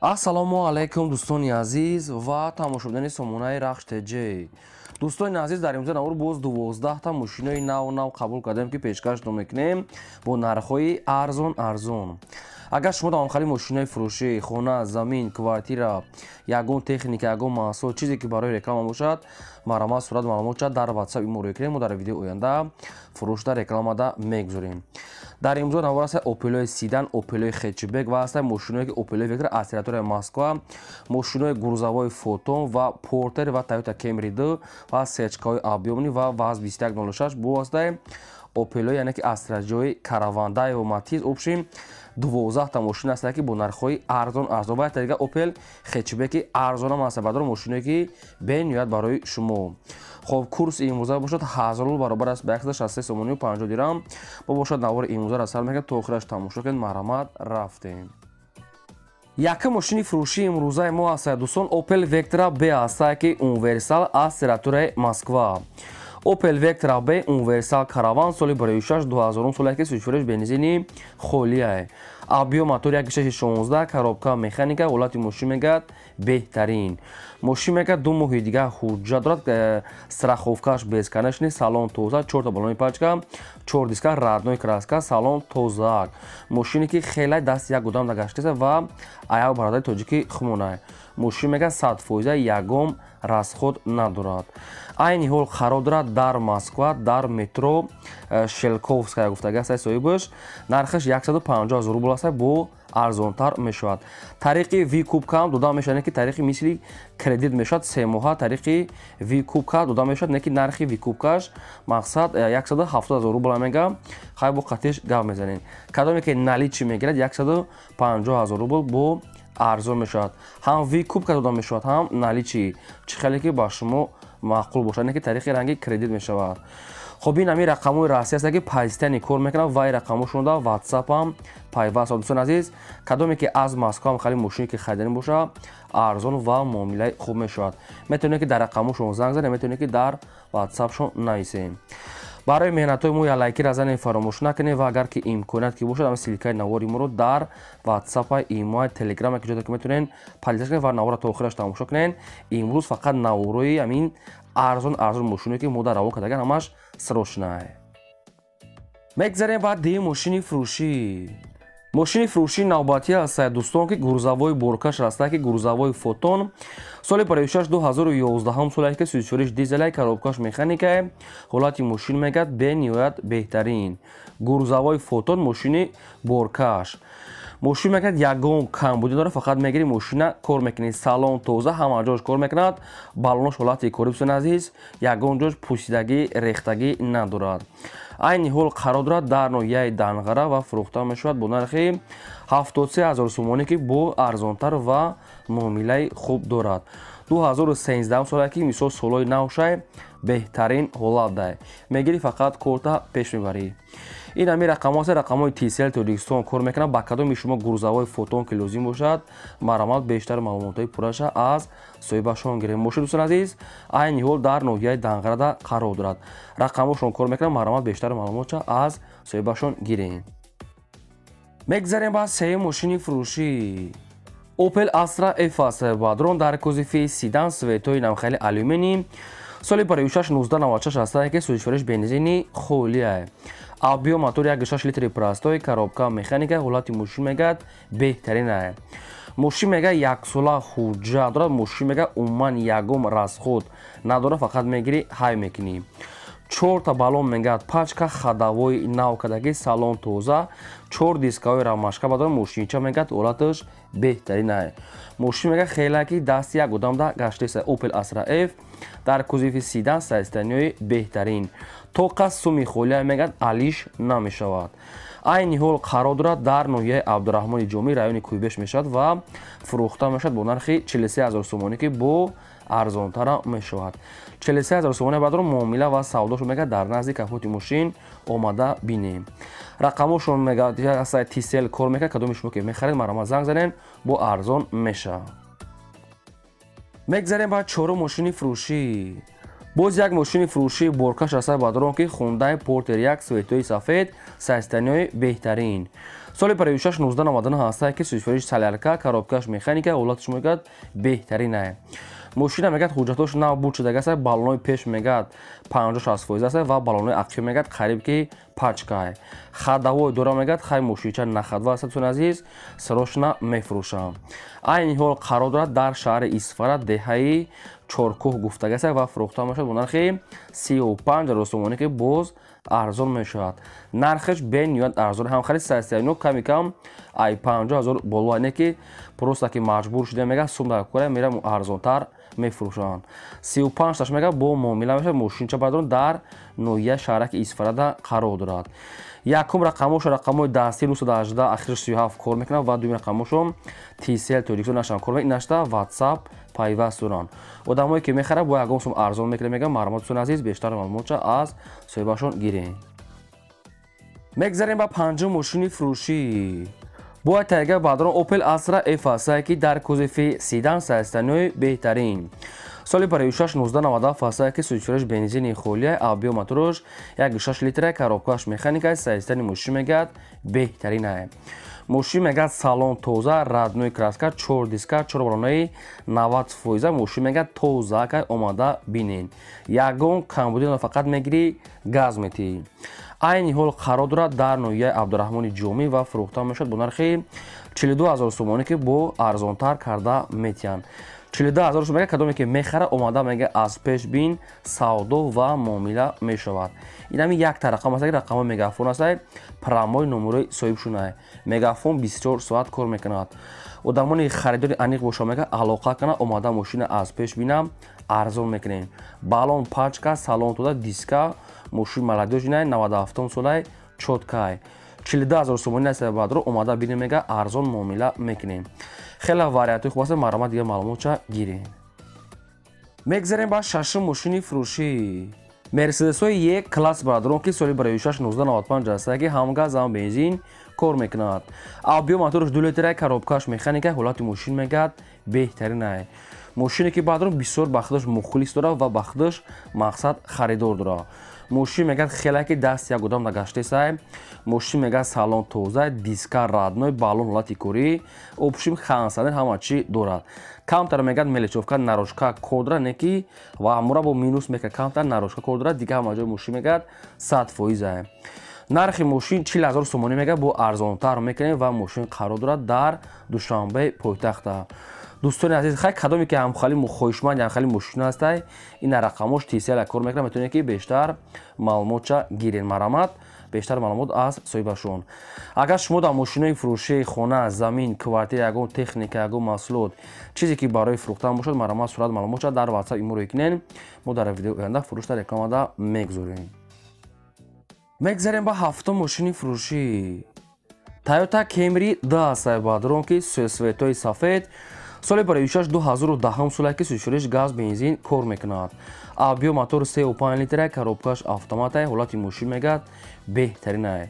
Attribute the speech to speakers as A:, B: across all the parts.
A: Ассалому алайкум, дӯстони азиз ва тамошобинони сомонаи Рахш ТЖ. Дӯстони азиз, дар имрӯза навор боз 12та мошинои нав нав қабул кардем, ки пешкашро мекунем бо нархҳои арзон арзон. Агар шумо давомхали мошинои фурӯшӣ, хона, замин, квартира, ягон техника, ягон маҳсулот, чизе ки барои реклама бошад, марҳамат, сурат маълумот шад дар WhatsApp мо рӯй кунем, мо дар видеои оянда фурӯшда рекламада мегузорем. Дар имрӯза навор аст Опелои седан, Опелои хэтчбек ва ҳастанд мошиное ки Опелои Вектра аз территорияи Москва, мошинои грузовой Фотон ва Портер ва Тойота Кемри 2 ва сечкаҳои объёмный ва ВАЗ 2106 бо ҳастаи Опелои, яъне ки Астраҷои Каравандаево Матиз. Общем, 12та мошин ҳастанд, ки бо нархҳои арзон арзон, ва якта дига Опел хэтчбеки арзонам ҳаст, бадор мошиное ки бениҳоят барои шумо. Хоб, курси имрӯза бошад 1000 рубл баробар аст ба 163 сомонию 50 дирам. Бо бошад, навори имрӯзаро сар мекунем, то охираш тамошо кунед. Марҳамат, рафтем. Якум мошини фурӯшии имрӯзаи мо ҳастад, дӯстон, Opel Vectra B ҳастад, ки универсал аз территорияи Москва. Opel Vectra B универсал караван, соли 2006, 2000 соле, ки сӯзишвориш бензини холия. Объём мотор 1.16, коробка механика, ҳолати мошин мегӯяд беҳтарин. Мошин мегӯяд 2 моҳи дигар ҳуҷҷат дорад, страховкаш бесконечный, салон тоза, чорта балони пачка, чор диска родной краска, салон тозаак. Мошине ки хеле дасти як одам гаштеса ва аяв бародари тоҷики хумонай. Мошин мегӯяд 100%, ягон расход надорад. Айни ҳол қарор дорад дар Москва, дар метро Щелковская гуфтага аст соҳибаш. Нархаш 150 000 рубл аст, бо арзонтар мешавад. Тариқи выкупкаам дода мешавад, не ки тариқи мисли кредит мешавад, 3 моҳа тариқи выкупка дода мешавад, не ки нархи выкупкаш мақсад 170 000 рубл мега. Хай, бо қатиш гап мезанем. Кадоме ки наличный мегирад, 150 000 рубл бо арзон мешавад. Ҳам выкупка дода мешавад, ҳам наличный, чӣ хеле ки ба шумо маъқул бошад, не ки тариқи ранги кредит мешавад. Хоб, ин ҳамин рақамҳои Россия аст, ки постоянно кор мекунад ва ин рақамҳошон дар WhatsApp пайваст. Дӯстони азиз, кадоме ки аз Москва хали мошине ки хариданӣ бошад, арзон ва муомилаи хуб мешавад, метавонед ки дар рақамҳошон занг занед, метавонед ки дар WhatsAppшон нависем. Барои меҳнатҳои мо як лайкира занед фаромӯш накунед ва агар ки имконият ки бошад, ҳамин ссылкаи навори моро дар WhatsApp, Имо, Телеграм, ки ҷое ки метавонед, поделиться кунед ва наворро то охираш тамошо кунед. Имрӯз фақат наворои ҳамин арзон арзон мошиное ки мо дар равон кардаган, ҳамаш срочный. Мегзарем ба дуюм мошини фурӯшӣ. Мошини фурӯшии навбатӣ ҳастад, дӯстон, ки грузовой боркаш ҳастад, ки грузовой Фотон, соли 56, 2011 соле, ки сӯзишвориш дизелай, коробкаш механикае. Ҳолати мошин мегӯяд бениҳоят беҳтарин. Грузовой Фотон, мошини боркаш. Мошин мегӯяд ягон камбудӣ дорад, фақат мегири мошина, кор мекунӣ. Салон тоза, ҳама ҷош кор мекунад, балонош ҳолати кори, дӯстони азиз, ягон ҷош пусидагӣ, рехтагӣ надорад. Айни ҳол қарор дорад дар ноҳияи Данғара ва фурӯхта мешавад бо нархи 73 ҳазор сомонӣ, ки бо арзонтар ва муомилаи хуб дорад. 2013 соле, ки мисол солҳои навшай, беҳтарин ҳолат дай. Мегири, фақат корта пеш мебарӣ. Ин ҳамин рақамҳо аст, рақамҳои Тисел Тоҷикистон кор мекунад. Ба кадоми шумо грузовой Фотон ки лозим бошад, марҳамат, бештар маълумотҳои пурраша аз соҳибашон гирем. Мошин, дӯстони азиз, айни ҳол дар ноҳияи Данғарада қарор дорад, рақамҳошон кор мекунад, марҳамат, бештар маълумотша аз соҳибашон гирем. Мегзарем ба сеюм мошини фурӯшӣ. Opel Astra F аст, бадрон, дар кузови седан, цветои намхели алюминий, соли 56, 1996 ҳастае, ки сӯзишвориш бензини холия. Объём мотор 1.6 литри простой, коробка механика, ҳолати мошин мегӯяд беҳтаринае. Мошин мега яксола ҳуҷҷат дорад. Мошин мега умуман ягон расход надорад, фақат мегирӣ, ҳай мекунӣ. Чорта балон мегӯяд пачка, ходовой нав кардагӣ, салон тоза, чор дискаҳои рамашка бадорад. Мошинча мегӯяд ҳолаташ беҳтаринае. Мошин мегӯяд хеле ки дасти як одамда гаштеса. Opel Astra F дар кузови седан, состояниҳои беҳтарин, тоқа суми холия мегӯяд алиш намешавад. Айни ҳол қарор дорад дар ноҳияи Абдураҳмони Ҷомӣ, райони Кӯйбеш мешавад ва фурӯхта мешавад бо нархи 43 ҳазор сомонӣ, ки бо арзонтара мешавад. 43 ҳазор сомонӣ баъдро муомила ва савдошо мегӯяд дар назди капоти мошин омада бинем. Рақамошон мегӯяд Тисел кор мекард. Кадоми шумо ки мехаред, марҳамат, занг занед, бо арзон мешавад. Мегзарем ба чорум мошини фурӯшӣ. Боз як мошини фурӯшии боркаш аст, бадрон, ки Хундай Портер 1, цветои сафед, состояниҳои беҳтарин. Соли 56 1999 ҳаста ки сӯзишвориш солярка, коробкаш механика, ҳолаташ мегӯяд беҳтаринае. Мошина мегӯяд ҳуҷҷатош нав буд шудагааст, баллонои пеш мегӯяд 50-60% аст ва баллонои ақиб мегӯяд қариб ки пачкай. Ходовой дора мегӯяд, хай мошинча нахадва аст, дӯстони азиз, срочно мефурӯшам. Айни ҳол қарор дорад дар шаҳри Исфара, деҳаи Чоркӯҳ гуфтагааст ва фурӯхта мешавад бо нархи 35 ҳазор сомонӣ, ки боз арзон мешавад. Нархаш бениҳоят арзон, ҳам харид 39 ками кам ай 50 ҳазор боло, не ки просто ки маҷбур шуда мегӯяд сум дар кора мерам арзонтар мефурӯшанд. 35 таш мегӯяд бо муомила мешавад. Мошинча бардорон дар ноҳияи шаҳраки Исфарада қарор дорад. Якум рақамошо рақамҳои дастӣ 918 ахираш 37 кор мекунад ва дуюм рақамошо Tcell Тоҷикистон нашам кор мекунад, инашта WhatsApp пайваст доранд. Одамое ки мехарад бо ягон сум арзон мекунад, мегӯяд марҳамат дӯстони азиз, бештар маълумотша аз соҳибашон гиред. Мегзарем ба панҷум мошини фурӯшӣ. Бояд тайга баъдрон Opel Astra F аст, ки дар кузови седан состоянияи беҳтарин. Соли 56 1997 аст, ки сӯзишвориш бензини холия, объём мотораш 1.6 литра, коробкаш механика, состоянияи мошин мегӯяд беҳтаринае. Мошин мегӯяд салон тоза, родной краска, 4 диска, 4 баллонаи 90%. Мошин мегӯяд тоза, кай омада бинен. Ягон камбудӣ фақат мегирӣ, газ метиҳӣ. Айни ҳол қарор дорад дар ноҳияи Абдураҳмони Ҷомӣ ва фурӯхта мешавад бо нархи 42 ҳазор сомонӣ, ки бо арзонтар карда метиҳанд. 42 ҳазор сомонӣ кадоме ки мехара омада мега аз пеш бин, савдо ва муомила мешавад. Ин ҳами якта рақам аст, рақамҳои мегафон аст, прямой номерои соҳибшунае. Мегафон 24 соат кор мекунад. Одамони харидори аниқ боша мега алоқа кана, омада мошина аз пеш бинам, арзон мекунем. Баллон пачка, салон тоза, диска, мошин молодёжный, 97 солай, чёткай. 42 ҳазор сомонӣ аст баъдро омада бинем, мега арзон муомила мекунем. Хеле вариантҳои хуб аст, марҳамат дигар маълумотча гирем. Мегзарем ба шашум мошини фурӯшӣ. Мерседесҳои Е класс бародарон, ки соли 56 1995 аст, ки ҳам газ ҳам бензин кор мекунад. Объём мотораш 2 литра, коробкаш механика, ҳолати мошин мегӯяд беҳтаринае. Мошине ки баъдрон бисёр ба худаш мухлис дорад ва ба худаш мақсад харидор дорад. Мошин мегӯяд хеле ки даст як одам нагаштесай. Мошин мегӯяд салон тоза, диска родной, баллон ҳолати корӣ, общем хансанер ҳама чӣ дорад. Камтар мегӯяд мелочёвка наружка кор дорад, не ки ва ҳамура бо минус мекунад, камтар наружка кор дорад, дигар ҳама ҷои мошин мегӯяд 100%. Нархи мошин 40 ҳазор сомонӣ мегӯяд бо арзонтар мекунем ва мошин қарор дорад дар Душанбе пойтахта. Дӯстони азиз, хай кадоме ки ҳамхали хоҳишманд ҳамхали мошин ҳастай, ин рақамош Tcell кор мекунад, метавонед ки бештар маълумотча гиред. Марҳамат, бештар маълумот аз соҳибашон. Агар шумо дар мошинои фурӯшии хона, замин, квартира, ягон техника, ягон маҳсулот, чизе ки барои фурӯхтан бошад, марҳамат сурат маълумотча дар WhatsApp иморо кунед. Мо дар видеои оянда фурӯшта рекламада мегузорем. Мегзарем ба ҳафтум мошини фурӯшӣ. Toyota Camry 2 аст баъдрон, ки светои сафед, соли 56 2010 соле ки сӯзишвориш газ бензин кор мекунад. Объём мотор 3.5 литра, коробкаш автоматае, ҳолати мошин мегӯяд беҳтаринае.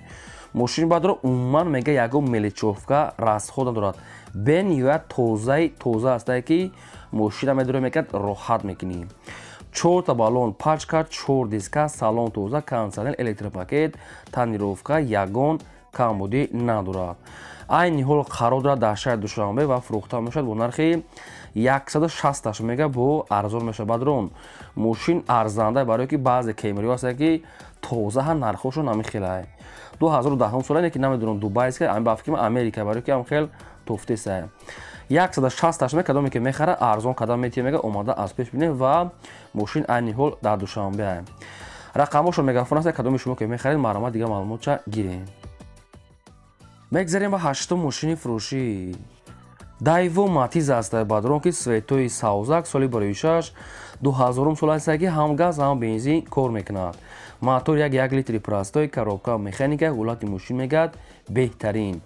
A: Мошин баъдро умуман мега ягон мелочёвка расход надорад. Бениҳоят тозаи тоза астае ки мошина медорӣ мегӯяд роҳат мекунӣ. 4 баллон пачка, 4 диска, салон тоза, кондиционер, электропакет, тонировка, ягон камбудӣ надорад. Айни ҳол қарор дорад дар шаҳри Душанбе ва фурӯхта мешавад бо нархи 160 мега бо арзон мешавад. Баъдрон мошин арзанда, барое ки баъзе Camry-ҳо ҳастанд ки тоза ҳам нархҳошон ҳамин хелае. 2010 сола не ки намедонам Дубайска, ами ба фикри ман Америка, барое ки ҳам хел туфтесае. 160 мега кадоме ки мехара арзон кадам метиҳад, мега омада аз пеш бинем ва мошин айни ҳол дар Душанбе. Рақамҳошон мегафон аст, кадоме шумо ки мехаред, марҳамат дигар маълумотча гиред. Мегзарем ба ҳаштум мошини фурӯшӣ. Дайво Матиз аст баъдрон, ки светои савзак, соли 56 2000 сол аст, ки ҳам газ ҳам бензин кор мекунад. Мотор 1.1 литри простой, коробка механика, ҳолати мошин мегӯяд беҳтарин.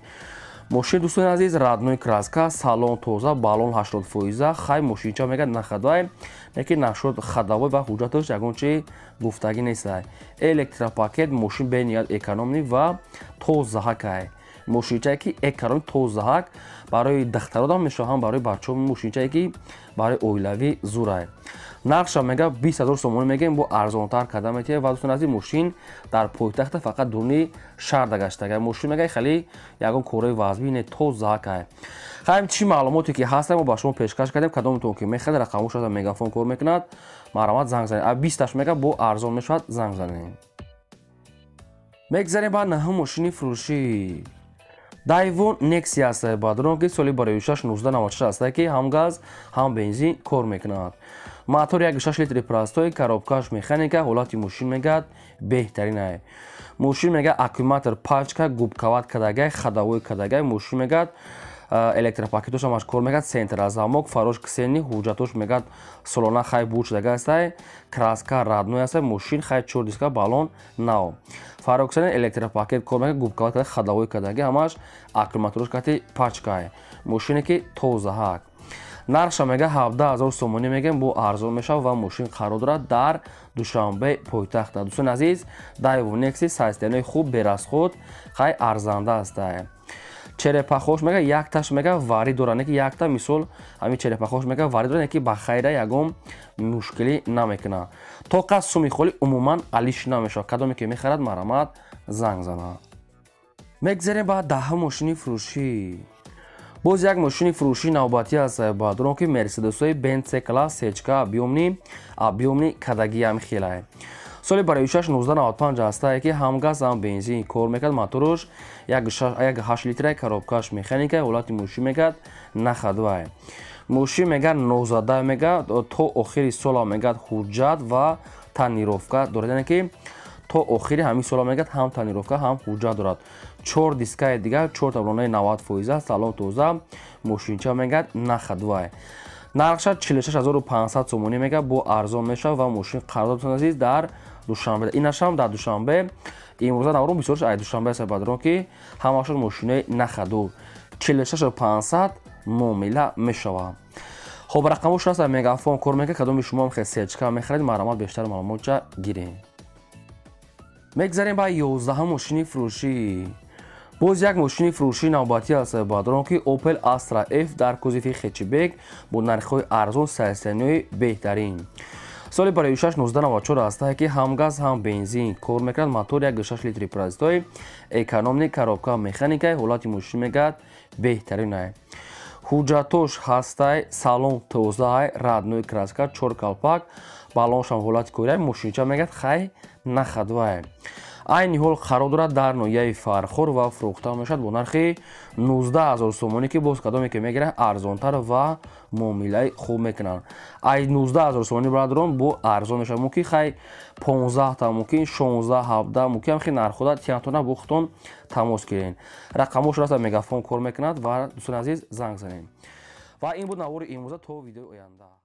A: Мошин дӯстони азиз родной краска, салон тоза, баллон 80%, хай мошинча мегӯяд нахадвай, лекин нашуд ходовой ва ҳуҷҷаташ ягон чи гуфтагӣ нестай. Электропакет, мошин бениҳоят экономный ва тозаҳакай. Мошинчае ки экарони тозаҳак барои дахтародам мешавад, ҳам барои бачаҳо, мошинчае ки барои оилавӣ зурай. Нархша мега 20 000 сомонӣ мегем, бо арзонтар карда метиҳад. Ва дӯстони азиз, мошин дар пойтахта фақат дуруни шаҳрда гаштага. Мошин мега хеле ягон кораи вазбӣ не, тозаҳакай. Хайм, чӣ маълумоте ки ҳаста, мо ба шумо пешкаш кардем. Кадомтон ки мехоҳед, рақамҳош Мегафон кор мекунад, марҳамат, занг занед. А 20-таш мега бо арзон мешавад, занг занед. Мегзарем ба наҳум мошини фурӯшӣ. Дайвон Нексия аст, бадрон, ки соли барои 1996 аст, ки ҳам газ, ҳам бензин кор мекунад. Мотор 1.6 литри простой, коробкаш механика, ҳолати мошин мегӯяд беҳтаринай. Мошин мега аккумулятор пачка, губкават кадагай, ходовой кадагай, мошин мегӯяд электропакетош ҳамаш кор мекард, центр замок, фарош ксени, ҳуҷҷатош мегӯяд солона хай буд шудага астай, краска родной астай, мошин хай чор диска, баллон нав. Фароксени, электропакет кор мекард, губкават када, ходовой кадаги, ҳамаш аккумуляторш кати пачкай. Мошине ки тозаҳак. Нархша мега 17 000 сомонӣ мегем, бо арзон мешавад ва мошин қарор дорад дар Душанбе пойтахта. Дӯстони азиз, Дайвон Некси состояниеи хуб, берасход, хай арзанда астай. Черепахош мега якташ мега вари дорад, не ки якта, мисол ҳамин черепахош мега вари дорад, не ки ба хайра ягон мушкилӣ намекунад. То қад суми холи умуман алиш намешавад. Кадоме ки мехарад, марҳамат, занг занад. Мегзарем ба даҳум мошини фурӯшӣ. Боз як мошини фурӯшии навбатӣ аст, бадрон, ки Мерседесҳои Бенц С класс сечка объёмный кадаги ҳами хелай. Соли барои 1995 ҳастае, ки ҳам газ, ҳам бензин кор мекард, моторш 1.8 литра, коробкаш механика, ҳолати мошин мегӯяд нахадвай. Мошин мегӯяд нозада, мегӯяд то охири сола мегӯяд ҳуҷҷат ва тонировка дорад, яъне ки то охири ҳамин сола мегӯяд ҳам тонировка, ҳам ҳуҷҷат дорад. Чор дискаи дигар, чор таблонаи 90%, салон тоза, мошинча мегӯяд нахадвай. Нархша 46 500 сомонӣ мегӯяд, бо арзон мешавад ва мошин қарор дорад, азиз, дар Душанбе. Инашам дар Душанбе. Имрӯза наврӯз бисёрш ай Душанбе аст, бадрон, ки ҳамашон мошинои нахаду. 46 500 муомила мешавад. Хоб, рақамҳош аст, Мегафон кор мекунад. Кадоми шумо ҳам хел сечка мехаред, марҳамат, бештар маълумотча гиред. Мегзарем ба 11-ум мошини фурӯшӣ. Боз як мошини фурӯшии навбатӣ аст, бадрон, ки Opel Astra F дар кузови хэтчбек бо нархҳои арзон, состояниеи беҳтарин. Соли барои 1994 ҳастае, ки ҳам газ, ҳам бензин кор мекунад, мотор 1.6 литри простой, экономный, коробка механика, ҳолати мошин мегӯяд беҳтаринай. Ҳуҷҷатош ҳастай, салон тозаай, родной краска, чор калпак, баллоншам ҳолати корай, мошинча мегӯяд хай нахадвай. Айни ҳол қарор дорад дар ноҳияи Фархор ва фурӯхта мешавад бо нархи 19 000 сомонӣ, ки боз кадоме ки мегиранд, арзонтар ва муомилаи хуб мекунанд. Ай 19 000 сомонӣ, бародарон, бо арзон мешавад. Мумкин хай 15 та, мумкин 16, 17, мумкин ҳам хел нархода тиянтона бо худтон тамос гиред. Рақамҳош раста Мегафон кор мекунад ва дӯстони азиз, занг занед. Ва ин буд навори имрӯза, то видеои оянда.